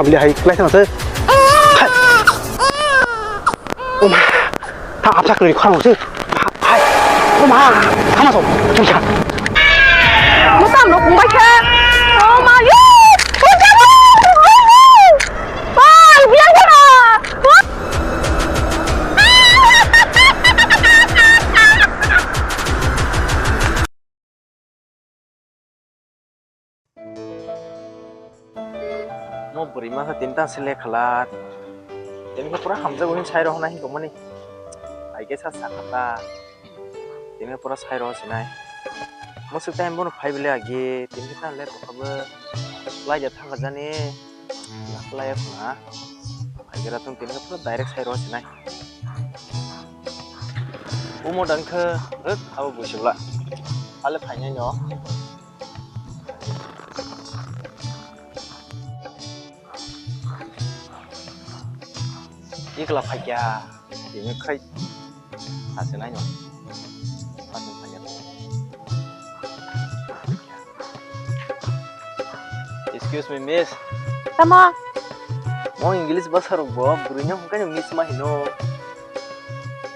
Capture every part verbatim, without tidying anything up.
Abli hai klai sana se. Hai. O ma. Ta apsa kri khang se. Hai. O ma. Sama so. Chum cha. Mutam no kung bai khe. O ma. Yo. O ja. Bai biang khe. Mo bwrwi masa tini ta se lekha la. Tini khe pura hamjago hin sai rw hwnna hin tongmani. Hai khe sa sakha ta. Tini khe pura sai rw sinai. Mwswk time bono phai bele agi. Tini khe ta le tongkha bo. Lai ja thangkha jani. Naklai ya khuna. Hai khe ra tong tini khe pura direct sai rw sinai. Omo dang khe, rwt, abo buisibla. Hale phainai no. Ikla phaikya, tini khai. Sasinai no. Sasin phaikya. Excuse me, miss. Tamo? Mo English bwsa rok bo bwrwi no hwnkhe no miss ma hino.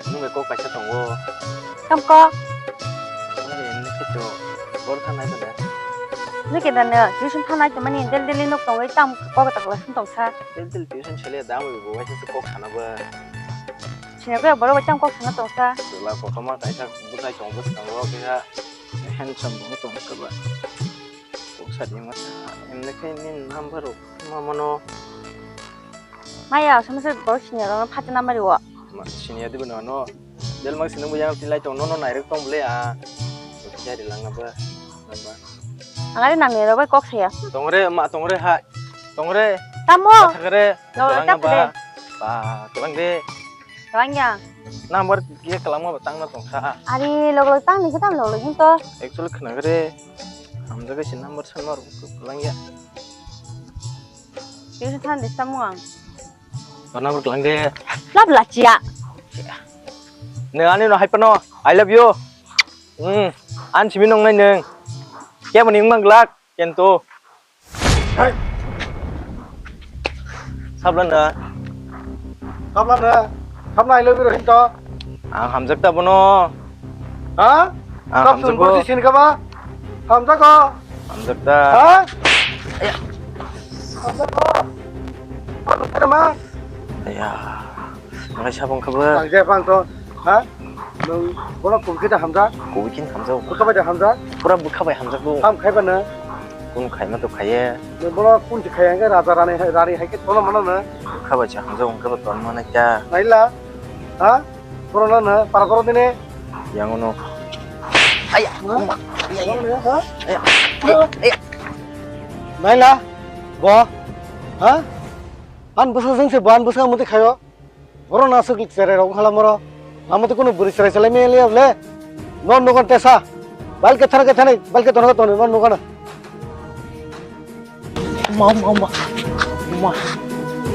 Nwng bai kok kaisa tongo. Tam kok? Nwng bai nini khe to bor thangnai to de. Nwng khe da no tuition thangnai to mani daily daily nok tongwi tam kok ta kla sung tongsa. Daily daily tuition sele da mo bo waisa se kok sana ba. Sina khe borok bai tam kok sana tongsa. Chwla kotorma kaisa bwsai tongo bwskango kisa. Handsome bo tong khe ba. Kok sadi ma sa. Emne khe ni number rok ma mano. Maya, sama se borok senior rok phatna mari o. Ma senior dibo no no. Del mak sinung bo yang tilai tong no no nairok tong bole a. Kya ri lang na ba. Nang ba. Ang ari nang ni rok bai kok saya. Tongre ma tongre ha. Tongre. Tamo. Thakre. Lo, lo, lang na tap ba. Ba, tlang de. Tlang ya. Number ye kalangma ba tangna tongsa. Ari log log tang ni kitam log log hin to. Actually khna gre. Hamjaga si number san mar lang ya. Tuition than de samung ang. Ba number lang de. Lab la chia. Ne ani no hai pano. I love you. Hmm. An simi nong nai neng. Kya mani mang glak. Kento. Hai. Sabla na. Sabla na. Sabla I love you hinto. Ang hamjak ta bono. Ha? Ang Sab hamjak sun bo. Sin kaba. Hamjak ko. Hamjak ta. Ha? Aya. Hamjak ko. Hamjak ma. Aya. Ngai sabong kaba. Hamjak bang to. Ha? Nwng bono kubui khe da hamjak? Kubui khe hamjak. Bwkha bai da hamjak? Pura bwkha bai hamjak bo. Ham khai ba nw? Kunu khaima to khaiye. Nwng bono kun se khaiya hwnkhe raja rani, rani hai khe tono mano nw? Bwkha bai se hamjak hwnkhe bo ton mano kya? Naila? Ha? Bono no nw para koro dine? Yang ono. Aya, ha? Uma. Aya, aya. Ha? Aya, aya, aya. Naila? Bo? Ha? An bwsa jeng se bo an bwsa muti khayo? Borok no aswk cherai rok wngkha lamoro. Lama tei kunu bwrwi cherai chalai maya liya bole. No nugan tesa. Balke thana ke thani, balke tono ke tono, no nugan. Ma, ma, ma. Ma.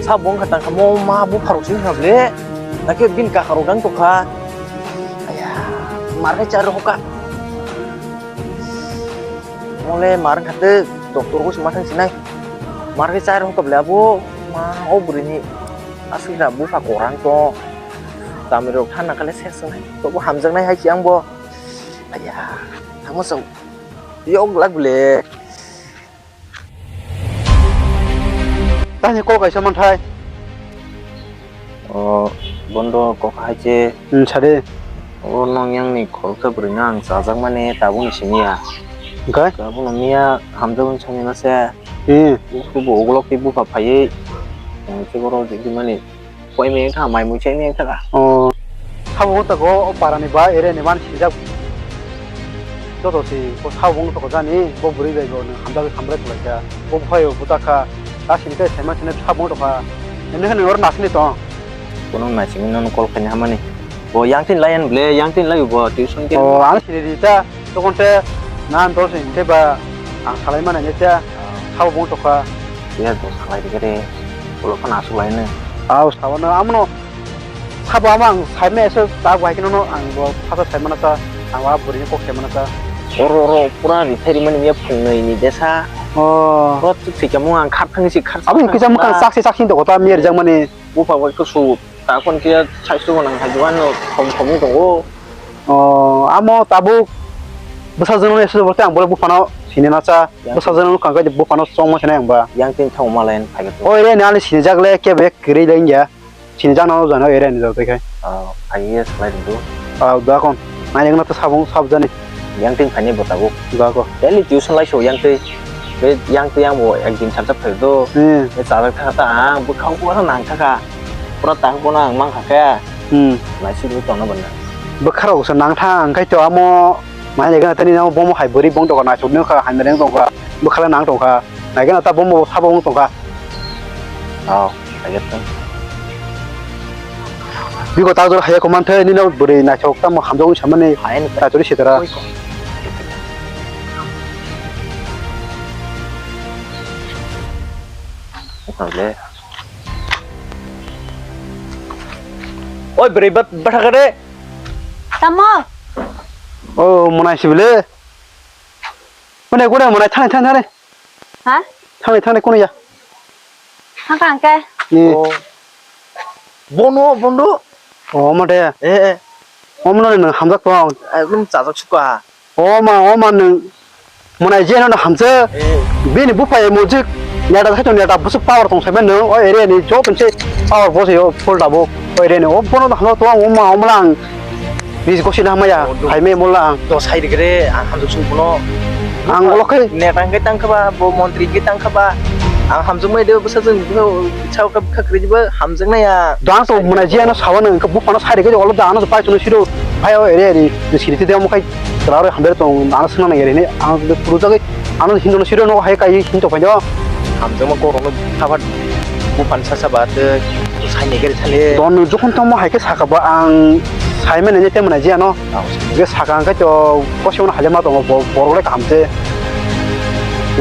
Sa bong kha tang kha mo ma bu pharok sing kha bole. Nake bin ka kharok dang tokha. Aya, mar ke char hoka. Mole mar kha te doctor ko sima thang sinai. Mar ke char hoka bole abo ma o bwrwi ni. Aswk da bupha kwrang to. Tamni rok thanna kale ses wngnai. Tobo hamjaknai hai se ang bo. Aya, tamo chwng yok glak bole. Tani kok kaisa manthai. O bondo kok hai se. Hmm, sade. O nong yang ni khoroksa bwrwi no ang chajakmani tabukni simi ya. Hwnkhe? Tabukno miya hamjakmani sami masa. Hmm. Bo ukolog tei bupha phaiwi. Ang se borok jikmani. Koi meng kha, mai mui chai meng kha. O. Sabo wng tako, o para ni ba area ni man sijak. Joto si, o sabo wng tako jani, bo bwrwi bai bo nang hamjak hamjak lai kha. Bo phai o buta kha. Ta sini kai saima sini sabo wng tokha. Emni khe nang oro nasini tong. Bono naisingwi nono call khaina hamani. Bo yang tin lai an ble, yang tin lai bo tuition ke. O, ang sini di ta. Tokon te nan dol sing te ba ang salai mana ne te sabo bung tokha. Iya, bo salai de kere. Ulo phana asuk lai ne. Au, sabo no, amono. Sabo ama ang sai me eso ta bai kino no ang bo phasa sai mana ta, ang wa buri kok sai mana ta. Oro, oro, pura ri thai ri mani ya phung nai ni desa. Oh. Bro, thik thik mo ang khat thang si khat. Abo kisa mukang sak si sak sin to kota mir jang mani. Bupha bai kusu ta kon khe saisu gonang hai duan no thom thom tongo. Oh, amo tabuk bwsajwk no esu borte ang bole buphano sini na cha. Bwsajwk no kang kai buphano chongma sinai ang ba. Yang tin thang malayan phai. Oi re nani sini jagle ke bek kri lengya. Sini jang nang jani area ni jagoi khai. Ah, I A S lai rindu. Ah, da kon. Nai nang na to sabung sab jani. Yang tin phani bo tabuk. Da ko. Daily tuition lai so yang tei. Be yang tei yang bo ek din sarjak phai do. Hmm. Be sarjak thaka ta ang bwkhao ko nang thaka. Pura ta ko nang mang kha khe. Hmm. Lai si ru tong na bana. Bwkharo so nang thang khai to amo. Mai nai gana tani nang bomo hai bwrwi bong tongkha, naisuk nung kha, hai mereng tongkha, bwkhala nang tongkha, nai gana ta bomo sabo wng tongkha. Oh, I get them. Bigo ta dor haya ko man thai, nino bwrwi naisuk tamo hamjak wng samani. Hai ni ta chori sitara. Koi ko. Oi, bwrwi bat, bathakare. Tamo? Oh, monai sibile. Kone, kone, monai, thani, thani, thani. Ha? Thani, thani, kone ya. Haka angke? Ni. Oh. Bono, bondo. Oh, mate. Eh, eh. Oh, mano nang hamjak tong. Ekdom chajak suka. O ma, o ma nwng monai je no hamse. Eh. Bini buphai mojik neta khaito neta busuk power tong sai nwng o area ni job se power bo se full dabo o area ni o bono hamlo to o ma o mala ang ris gosi na maya. Oh, hai me mola ang. To sai rigre ang hamjak sung bono. Ang ulo khai neta hwnkhe tang kha ba bo montri hwnkhe tang kha ba ang hamjak mai de bwsa jwng sao kha kha kwrwi ba hamjak nai ya. Dang to monai je no sawa nwng buphano sai rigre olo da ano pai to siro. Hai o ere ere, sini tide omo khai kwlaro hamber tong, ano swngna nang ere ne, ano tide phuru jagwi, ano hindu no siro no hai kai hindu phai no. Hamjama korokno thabat buphan sasa ba tei saini gari thani. Don jokhon tamo hai khe saka ba ang sai mene ne temna je ano. Ang Ge saka ang khai to kosong no hajama tongo bo-, borok le kaham se.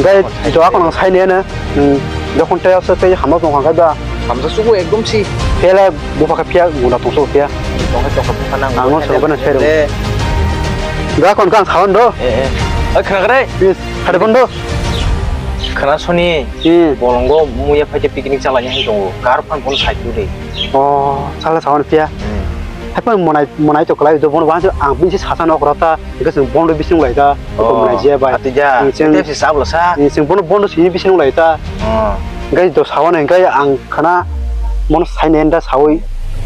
Ge to ako nang sai ne ne. Hmm, jokhon tei aswk tei hamjak tong kha khe da. Hamjak sugo ekdom si. Phiya le bupha khe phiya guna tong sugo phiya. Tong khe tong khe bupha nang. Ang no sabo na sero. Da kon kang sawan do. Eh, eh. Oi khna kre. Bis, khade kon do. Khna soni. Hmm. Bolongo muya phaite picnic chalani hai tongo. Kar phan kon sai tu de. Oh, sala sawan phiya. Hmm. Hai phan monai, monai to klai do bon wan ang bin si sasa nok rata. Hingke chwng bondo bising lai ta, oh, tumnai je bai. Ati ja, chwng, ite si sabla sa. Chwng bono bondo sini bising lai ta. Oh. Hingke do sawan hingke ang khana mono sai ne enda sawi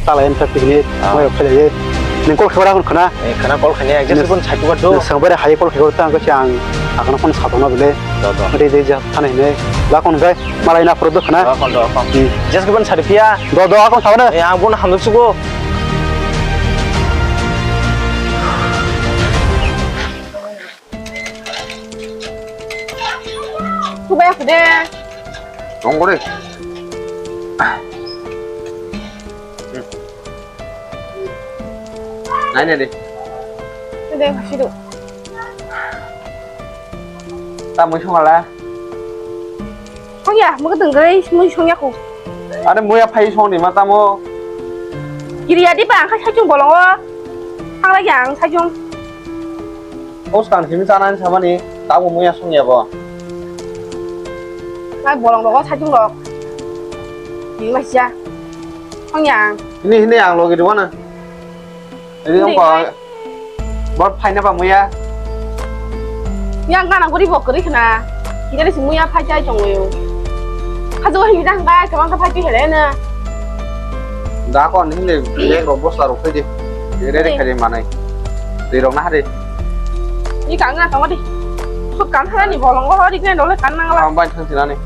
talai enda pikni, oh, mai phai ye. Ning kol khwra khun khana. Eh, khana kol khani, just pon sai tuka do. Sang bare hai kol khwra ta hingke ang akhana phone sa tongna bile. Do, do. Ade de ja thane ne. La kon gai, malai na pro do khana. Do, kon do, kon. Hmm. Just pon sai phiya. Do, do, akon sawan. Eh, ang bon hamduk sugo. Kubai aku deh. Tong kore. Nai nai deh. Deh, situ. Tamui songala. Songya, muka tenggerai, mui songya ku. Are muya phai song ni ma tamo. Kiri ya di ba, angka sajung bolong o. Ang lagi ang sajung. O skang simi chana ni samani, tamo muya songya bo. Ai bolong rogo sajung rok. Ni ma sia. Songya ang. Hini hini ang logi dua na. Ini. Ini. Bor phaina ba muya. Yang gana guri bo kwrwi khna. Hingke si muya phai chai tongo. Khajo hini dang bai kwbang kha phai tu hele na. Da kon hini bag rok bosla rok phai di. Re re. Ini. Khai di manai. Ri rok na hari. Ni kang na tong di. Suk kan thani bolong go hori kne dole kan nang la. Ang bai thang sinani.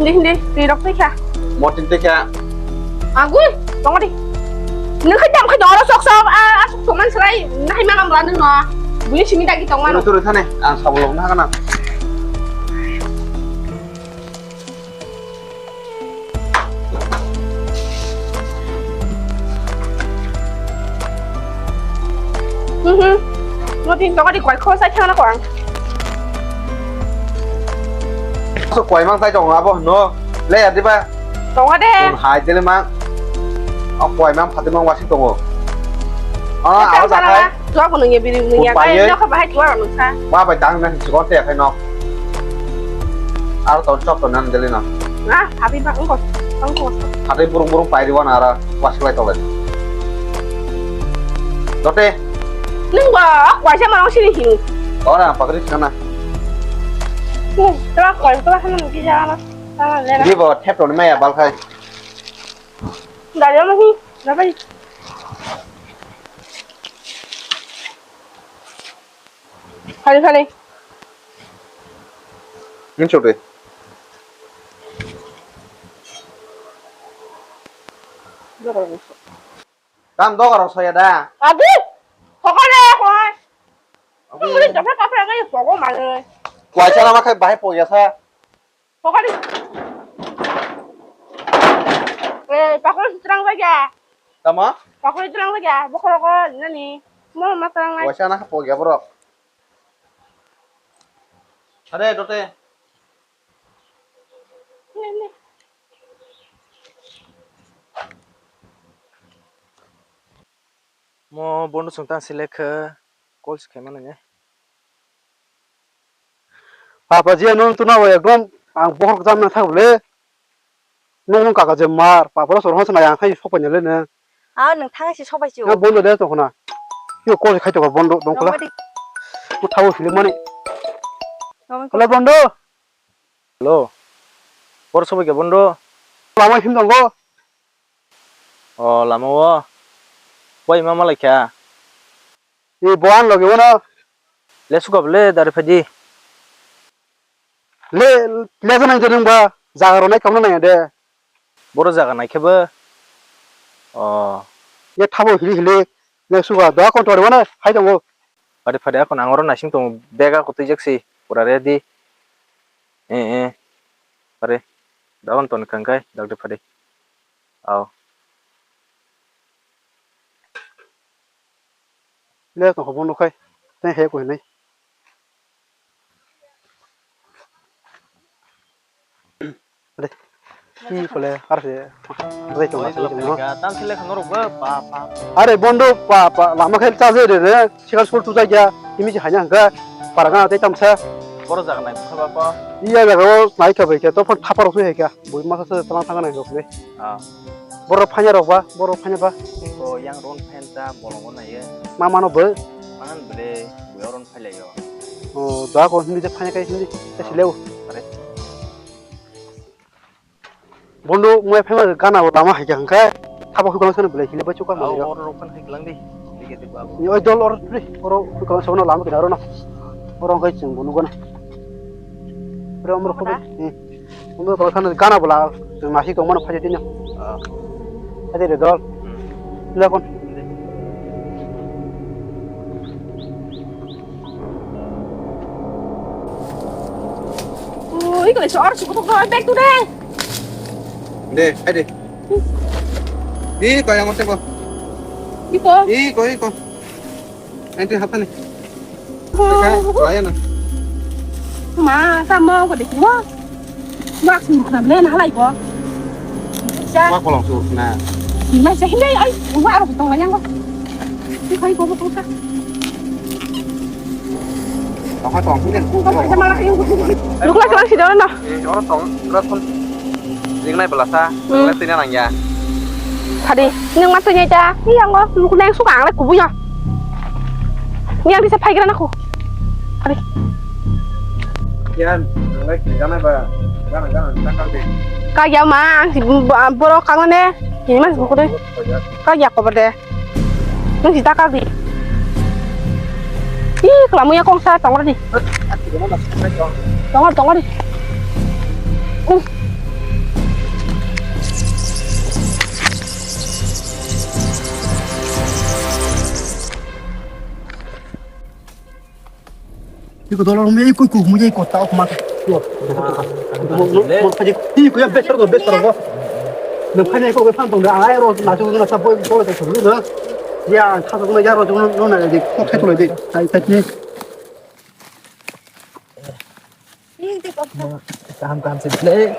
Hindi hindi ri rok tei kha. Motin tei kha. Agui, tong di. Nung khai dam khai doro sok sok, a, a sok sok man slai, nahai ma kam la nung no. Bui simi dagi tong mano. Turu turu thane, ang sabo log na kana. Mhm. Motin tong di koi kho sai thang na ko ang. So koi mang sai tong abo no. Le ya diba? Tongo de. Tong hai dele mang. O koi mang phati mang wasi tongo. Ah, awas akai. Tuak nungya biri nungya kai. Nokha bahai tuak nungsa. Ba bai dang nang sikon te akai nok. Aro ton chok ton nan deli no. Ah, habi ba ungko. Ungko. Hatai burung burung pairi wan ara was klai tole. Dote. Nung ba waisa marong sini hiu. Ora pakri sana. Nung, tuak koi tuak nung kija ala. Ala lera. Di bo thep ton maya bal khai. Gari ama hi, na bai. Phani, phani. Nini chok de. Tam doga rok saya da. Abi, kokore koi. Abi. Kokore japa kapra ngai kogo male. Kuaisa lama khai bahai poya sa. Kokari. Eh, pakul terang saja. Tama? Pakul terang saja. Bokor ko nani? Mo ma terang lai. Waisa na hapo ya borok. Are dote. Ni, ni. Mo bondo sung tang selek khe call se khaima nang. Papa je nung tuna bo ekdom ang bohor jam na thak le. Nung nung kaka je mar papa ro sor hon sana yang thai sok pai le ne. Ah, nung thang se sok pai chu. Na bondo de to khona. Yo call khai to bondo dong kala. Nong di. Mo thawo philip mani. Nong di. Hello bondo. Hello. Bor sok pai ke bondo. Lama him dong go. O lama o. Koi ma malai kha. Ni bo ang logi wano. Le suka bole dari phaidi. Le le janai de nung ba jaga ro nai kamna nai de. Boro jaga nai khe bo. O. Ye thabo hili hili le suka do kon tori wano hai tongo. Pari pari akon ang oro naising tongo bag ako twijak si pura ready. Eh eh. Pare. Dagon ton kangkai dakde pare. Aw. Le tong hobo nukhai. Tei he ko hinai. Ade. Ki kole arse. Ade to mas to no. Tam sele khano rok ba pa pa. Are bondo pa pa lama khai ta je de ne. Sikal school tu ja ya. Imi ji hanya hangka. Paragana tei tamsa. Boro jaga nai kha ba pa. Iya jaga o nai kha bai kha. To phon thapar rok hai kha. Bui masa se talang thang nai rok ne. Ah. Boro phanya rok ba, boro phanya ba. Ko yang ron phen ta bolongo nai ye. Ma mano bo. Mangan bele bui ron phailai yo. O, da ko hindi je phanya kai hindi. Ta sileu. Are. Bondo mui phema gana bo lama hai kha hangka. Thabo hukang sana bele hile ba chuka ma yo. Oro rok phan hai lang di. Ni oi dol or pri, oro kala sono lama kina oro na. Oro ngai chwng bo nugana. Oro amro khobe. Hmm. Amro kala khana gana bwla chwng nasi tong mano phaidi tino. Ah. Phaidi re dol. Hmm. Lakon. Ui, kala so or suko to bag tu de. De, phaidi. Iko yang mesti ko. Iko. Iko, iko. Entry hapani. Teka, layan na. Ma, sama ko de ko. Mak sum kham le na halai ko. Sa. Mak kolong su na. Ni ma sa hindai ai, wa ro tong yang ko. Ni kai ko ko ka. Tong ha tong hindai. Ko ka sa mala yung. Lukla sa si dona. Eh, oro tong, oro tong. Jingnai belasa, hmm. Jingnai tini nang ya. Tadi, nung ma tini ta, iya ngo, nung neng suka ang le kubu ya. Ni ang bisa phaigra na ku. Tadi. Yan, nang le kiri gana ba, gana gana, gana gana. Ka ya ma, ang si boro kang ne, ini mas buku de. Ka ya ko ba de. Nung si takal di. Ih, kelamu ya kongsa, tongor di. Tongor, tongor di. Nung. Iko dolor me iko iko mujhe iko ta ok mat. Iko ya besar do besar do. Nang phai nai ko be phan tong da ai ro na chu na sa boi ko ta chu na. Ya tha ko ya ro chu no na de ko khe to de. Ai ta ni. Kaham kaham se play.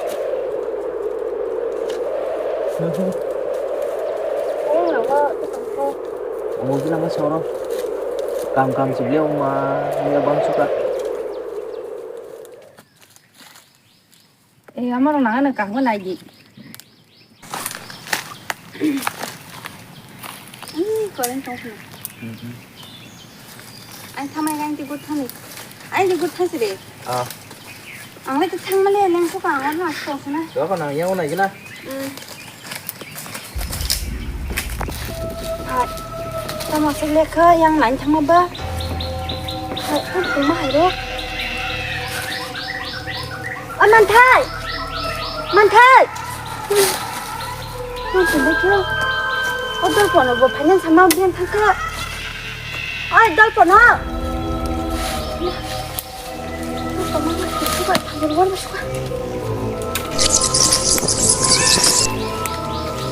Mo gila ma soro. Kam kam si bia ma, bia bang suka. Eh, amaro nang ano kaham nai di. Ih, koren tong khna. Ai thamai gain ti gut thani. Ai ti gut thasi de. Ah. Ang lai thang male leng suka ang na to sana. Doka nang yang nai gila. Hmm. Hai. Tamo se lekha yang nai thang ba. Hai, ang kuma hai ro. O Manthai! Manthai! Ang tongbaikhe. O Dolpono bo finance amount diyan thangkha. Oi, Dolpono!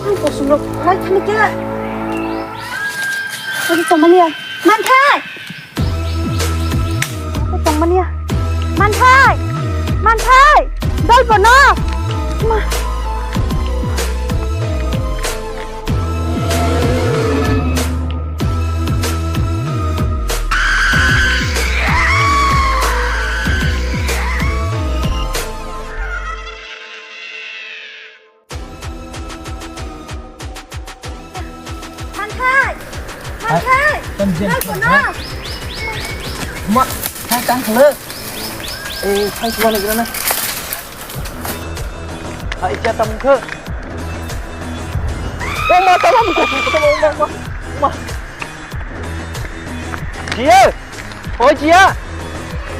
Ang kosong rok lai thani khe. Oi, tongmani ya. Manthai! Tongmani ya. Manthai! Manthai! Dolpono! Ma. Manthai! Manthai! Hai, tong jen. Nai kono? Ma, hai tang khlo. Eh, hai suwa ni grana. Hai ja tam kho. Oh ma, tam kho. Ma, ma, ma. Dia. O Jia!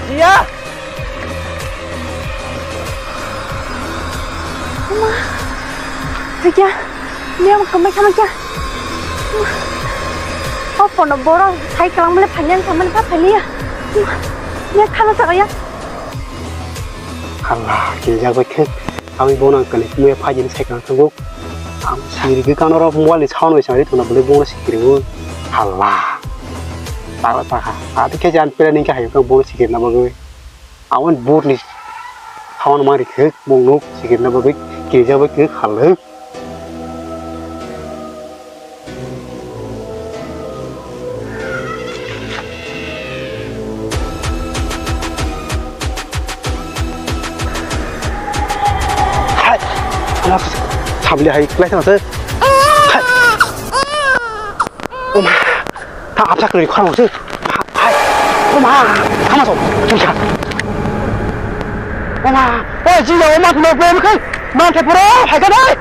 Jia! Oma! Jia! Mia mo kamai sama Jia! O pono boro sai kalang male phanya sama pa phanya. Mia khalo sa ya. Hala, khe jak bai khe. Ami bono kani mia phajini sai kalang thango. Ang sirigwi kanoro mobile ni sound bai sari thuna bwlwi bono sikirigo. Hala. Tara taka. Ati khe jan pera ningkhe hayo khe bono sikirna bagwi. Awon board ni sound mari khe bongno sikirna bagwi kirijak bai khe halwk. Hai, ama sabli hai klai thang se. Hai. Oma, ta apsa kri khang se. Hai. Oma, ama so, tisa. Oma, o ji ya oma thlo pe kai. Man te pura hai ka dai.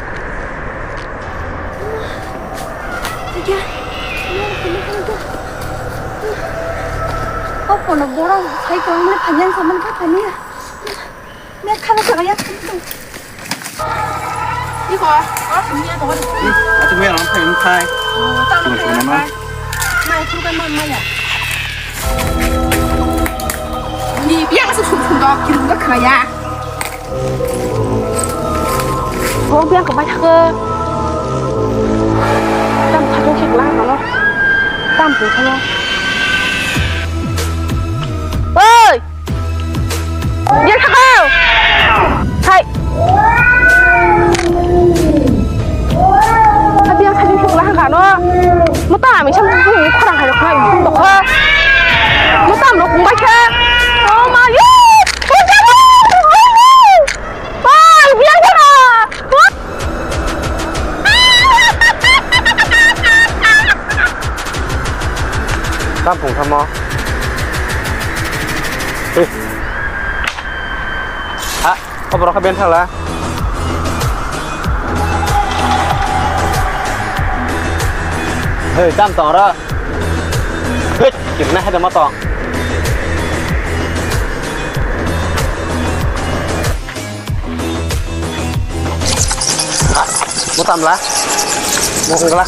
O kono boro sai ko mane phanya saman ka phanya. Me khana sa ya. Iko, a, me to. Atu me ram phai phai. Ta no phai phai. Mai khur kan man maya. Ni biang su sun sun dok kirum dok khaya. Ho biang ko bai thak. Tam khatung khek la mano. Tam ko thano. Oi! Biang thak. Hai. Biang khatung khek la hano. Mo ta ami sam khorang hai khorang dokho. Mo ta amro kung bai kha. Oh my God! Oi, biang jana! Tam phung tamo. Hei. Ha, khobor kha ben thala. Hei, tam tong ro. Hei, kirna hai da ma tong. Mo tam la. Mo khong la.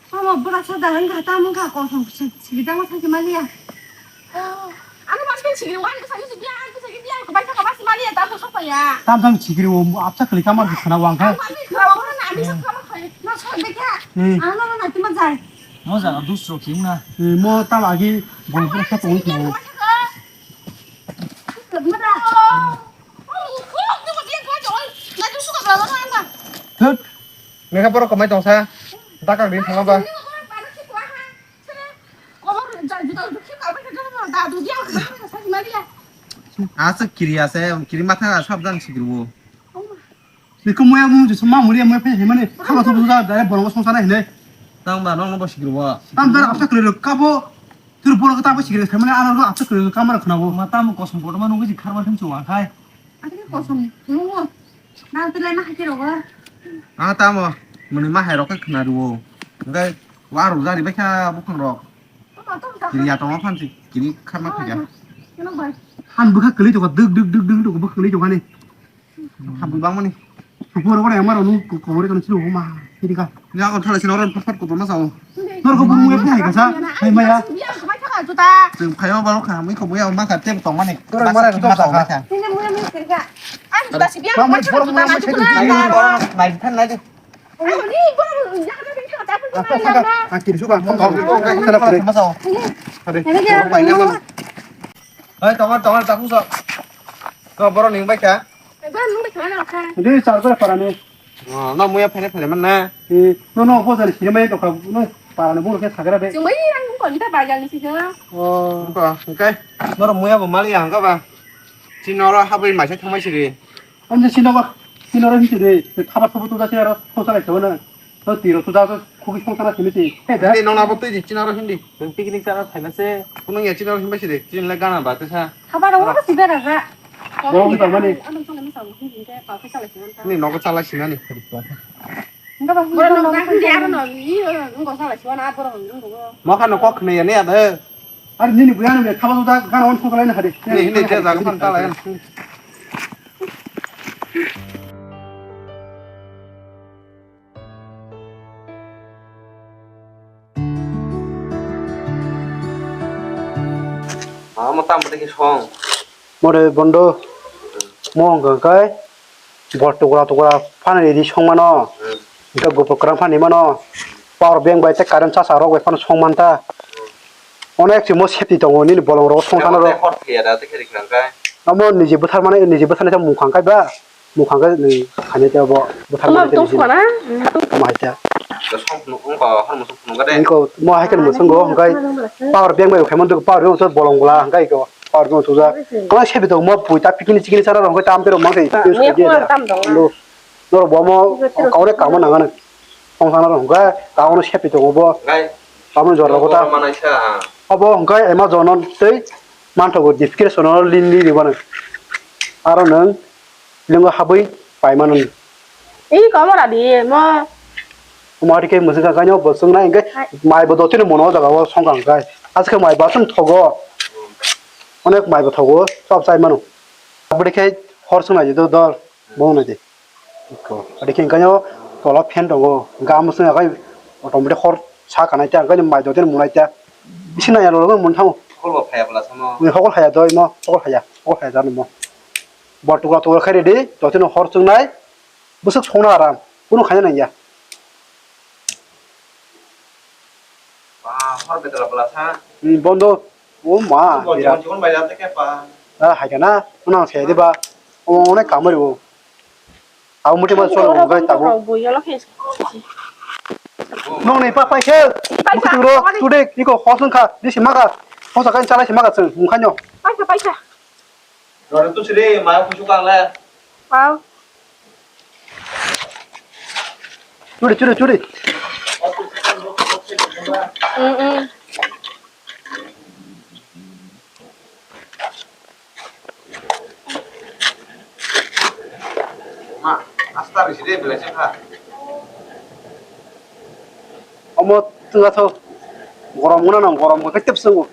Mama, bura sa dalan ka, tamo ka, kosong, sigi dama sa maliya. Oh, ano mas kan sigi, wani sa sigi, biya, sa sigi, biya, ko baisa, ko mas maliya, tamo sa ya. Tam tam sigi ro, apsa kali kamar di sana wang ka. Ano mas kama kaya, na sa de kya? Hmm. Ano na tima jai. Mo jaga dusro kim na. Hmm, mo tam agi, bol bol sa tong ko. Thut. Mekha borok kwmai tongsa. Dakak di thangma ba. Asa kiri ase, kiri matha sabdan sikirwo. Niko moya mung jisung ma mulia moya phai himani khama tu buja dare borong songsa na hine. Tang ba nong no bo sikirwo. Tam dara apsa kiri kabo. Tur borok ta bo sikiri khamani ano apsa kiri kamar khnawo. Ma tam kosom kotom nungwi kharma thang chuwa khai. Ani kosong nungo. Nang tele ma hakhe rogo. Ah, tamo. Muni ma hai rok khna ruwo. Ngai wa ro jari bai kha bukhang rok. Kiri ya tong phan si kiri kharma khaja. Keno bai. Han bukha kali to duk duk duk duk duk bukha kali to ni. Hamwi bangmani. Kupur ore amar onu ku-, kubur kan siru ma. Kiri ka. Ya kon thala sino ron pat pat kupur ma sao. Nor ko buru ya pai ka sa. Hai maya. Biya ko bai thaka juta. Jeng phayo balo kha, mui ko buya ma ka tem tong mani. Nor mara juta ma sao ka. Sini mui mui kiri ka. An juta si biya ko bai thaka juta ma juta. Nai than nai de. Ani buru ya ka bai thaka ta pun. Apa saka? Akir suka. Thala pare. Ma sao. Ade. Bai na ma. Hai, tongar, tongar, tak usah. Ko borok ning bai kha. Eba nung bai thangna rokha. Dui char kore parani. Oh, no muya phele phele man na. Eh, no, no, bo jani sini mai dokha, no, parani bo khe sagra de. Chwng bai rang nung kon ta bagal ni sini. Oh. Ko, okay. Noro muya bo mali ang ka ba. Chini oro habri mai se thangmai siri. Ang je sini ba, sini oro hinti de, thaba thubu tu jasi aro, ko sarai thabo na. To tiro tu jaga khuki songsa na sini ti. He da. Hindi nong abo tui di chinaro hindi. Nong picnic sana thai na se. Kunung ya chinaro himba siri. Chin le gana ba te sa. Haba ro ko si bera ga. Bo ki tong mani. Ano tong ni sa hindi ke pa ke sala sini. Ni nogo chala sini ni. Enggak ba. Bora no ga hindi aro no. Ni ngo sala sini na bora ngo. Mo kha no kok ne ya ne ya de. Ar nini buya no me khaba da gana on songsa lai na hade. Ni hindi je jaga pan ta lai. Ah, mo tam bwtwi khe song. More bondo, mo wngkha khe bol tukra tukra phano ridi song mano. Hmm. Hwnkhe gopur kwrwng phano ridi mano. Power bank bai tei current charger rok bai phano song man ta. Onek se mo safety tongo nini bolong rok song sano rok. Hor phiya da tei khe rikha khe. Amo niji bwthar mani, niji bwthar nai ta mung khang khe ba. Mukhang khe nwi khainai tei bo bwthar. Tamo mani tong tei sukha na? Tamo hai ta. Song phunuk wng kha, hor musuk phunuk kha de. Wng kha, mo hai khe musuk go, hwnkhe power bank bai khaimani, power bank so bolong bwla, hwnkhe iko power bank suja. Kono sebi tong mo pui ta pikini chikini sara rok, hwnkhe tam terok mang thai. Miya kuar tam dong na. Norok bo mo kaune kamo nangani. Song sana rok hwnkhe kaune sebi tongo bo. Gai. Kaune jora rok ta. Manai sa. Abo hwnkhe Amazon tei manthogo description o link ni ribano. Aro nwng Lingo habwi paimano. Ih, kamara di, mo. Mo hari khe mwswk kha, kaino bo chwng nai, hwnkhe hai. Mai bo dotino mono o jaga o song kha, hwnkhe. Askhe mai bo aswk thogo. Onek mai bo thogo, chop chai mano. Aboni khe hor chwng nai di, dor, bo nai di. Ko, adi khe kaino tola fan tongo, hwnkhe amo chwng kha, automatic hor sa kanai ta, hwnkhe mai dotino monai ta. Bisi nai ya, lolo mon thango. Hokol bo phaya bwla samo. Hokol phaya doi mo, hokol phaya, hokol phaya jani mo. Bo tukla tukla khairidi, jotino hor chwngnai, bwswk songna aram, kunu khaina nangya. Ba, hor betala bwla sa. Hmm, bondo, o ma, bo birat. Jibon jibon bai jate khe pa. Ah, hai kana, unang se diba, o, onek kamari o. Abo muti ma cholo bai tabo. Bo yolo khe. Nong ni pa pai khe. Paisa, muti ro, mani. Tude, iko hosung kha, disi maga. Hosa kan chalai si maga chwng, mungkhanyo. Paisa, paisa. Rore tu sire, mayo kuchu kang le. Wow. Churi, churi, churi. Mm, mm. Ma, asta risi de, belai se kha. Omo twnga tho. Gorom gana nang, gorom khe tep swngo.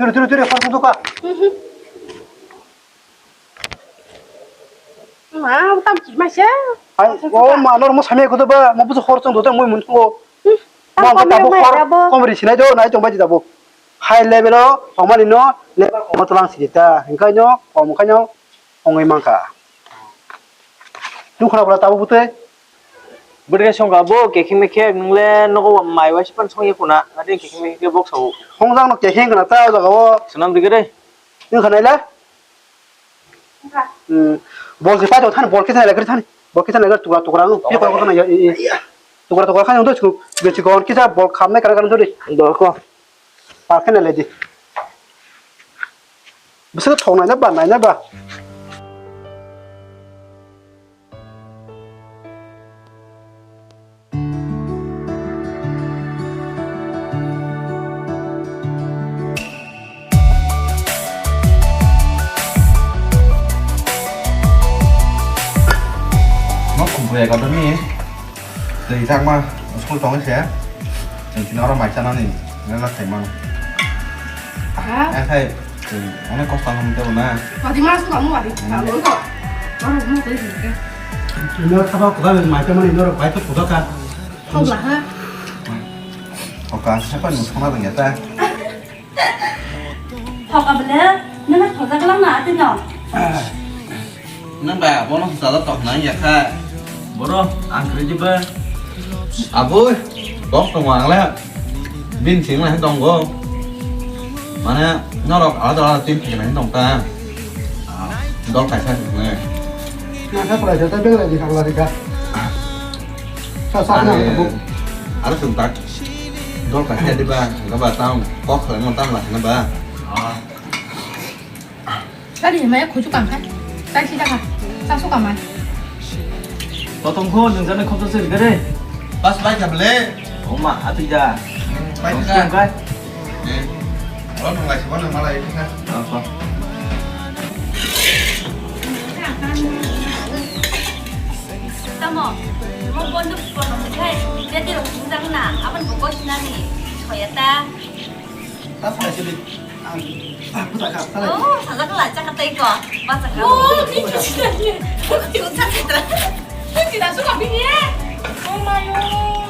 Turi, turi, turi, khor sung tuka. Mhm. Ma, tam chi ma se. Ai, o ma, nor mo samya kudu ba, mo busu khor sung do, mo mun ko. Hmm. Mo ang Tam tabu kami khor, mai tabu. Kom ri sinai do, nai tong bai di tabu. High level o, tong mani no, level kom tulang si ta. Hingkai no, kom kai no, ongoi mangka. Nung khana bra tabu bute. Bwrwi songkha bo kekheng mekhek, nwng le nogo mai waisa phano songya khuna, adi kekheng mekhek khe bok sao. Hongjak no kekheng khna ta o jaga o. Swnam rwgwi re. Nwng khna ila? Wngkha. Hmm. Bol se paito thani, bol khe thani, lekhe thani. Bol khe thani, lekhe tukra, tukra, ang, phi kora kora na, e, e. Tukra, tukra khani, ang to chu, be chu gon kisa bol khamnai kana kana dori. Dor ko. Par khe na le di. Bwswk thok naina ba, naina ba. Nok khumbu ya kadami. Twi jakma school tong se. Twi kino oro mai chanani. Nang la thai man. Ha? Ang khai, twi, onek kosto ang tebo na. Wadi mas ko kamu wadi. Hmm. Kamu ko. Baru mau tadi ke. Ino thapa kuda mai chamani ino bai to kuda ka. Kau lah ha. Oka, siapa yang mau sekolah ternyata? Thok abele, nana thojak lang na ati no. Nang ba, bono sada tok nang ya kha. Boro, ang kri jiba. Aboi, bok tong ang le. Bin sing le tong go. Mane, norok alada alada team thik nang tong ta. Dol kaisa thik ne. Na ka pura jata bela di kang la di ka. Sa sa na. Ane, tabuk. Aro sung tak. Dol ka khe diba, gaba tang kok khlai mo tang la khna ba. Ah. Tadi mai khuju kang kha. Tai si da kha. Sa su ka mai. Totong kho nung jana khop se gare. Bas bai ka ble. Oma ati da. Bai ka. Kai. Eh. Alo nung lai si ba nung malai ka. Apa? Tamo, mo bondo kono khai, jadi rok singjak na, apan bo gos nani, soya ta. Ta sa sili. Ang, ah, buta ka, ta lai. Oh, sajak la, chaka tai ko, ba chaka. Oh, thank you, thank you. Thank you, thank you. Thank you, thank you. Oh my God.